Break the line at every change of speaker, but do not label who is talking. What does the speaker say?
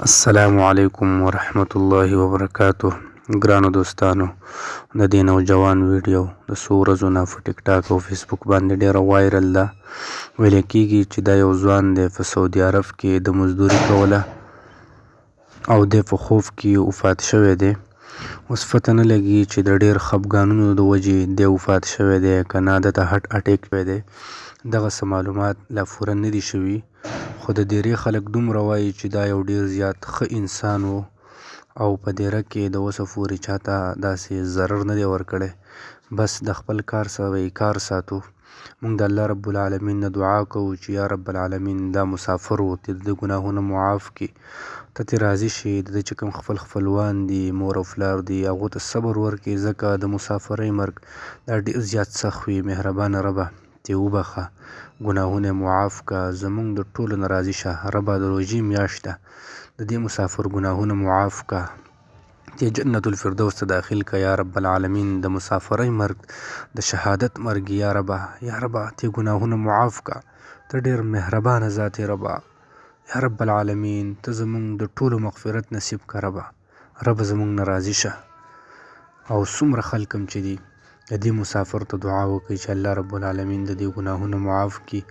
السلام علیکم ورحمت الله وبرکاته ګرانو دوستانو د دې نوجوان ویډیو د څو ورځو نه په ټیک ټاک او فیسبوک باندې ډیره وایرل ده. ویل کیږي چې دا یو ځوان دی، په سعودي عرب کې د مزدوري کوله او دی په خوب کې وفات شوی دی. اوس پته نه لګي چې د ډیر خپګانونو د وجې دی وفات شوی دی که نه ده ته هټ اټیک شوی دی. دغه څه معلومات لا پوره نه دي شوي، خو د دیرې خلک دومره وایي چې دا یو ډیر زیات ښه انسان وو او په دیره کې د اوسه پورې چاته داسې ضرر نه دی ورکړی، بس د خپل کار سره به یې کار ساتو. مونږ د الله رب العالمین نه دعا کوو چې یا رب العالمین دا مسافر وو، ته د ده ګناهونه معاف کړي، ته ترې راضي شې، د ده چې کوم خپل خپلوان دي، مور او پلار دي، هغو ته صبر ورکړې، ځکه د مسافرۍ مرګ دا ډیر زیات سخت وي. مهربانه ربه ترې وبخښه، ګناهونه یې معاف که، زمونږ د ټولو نه راضي شه. ربه د روژې میاشت ده، د دې مسافر ګناهونه معاف که، ترې جنت الفردوس ته داخل که یا رب العالمین. د مسافرۍ مرګ د شهادت مرګ، یا ربه یا ربه ترې ګناهونه معاف که، ته ډېر مهربانه ذات یې ربه. یا رب العالمین ته زمونږ د ټولو مغفرت نصیب که ربه. ربه زمونږ نه راضي شه. او څومره خلک هم چې دي د دې مسافر ته دعا وکړي چې الله رب العالمین د دې ګناهونه معاف کړي.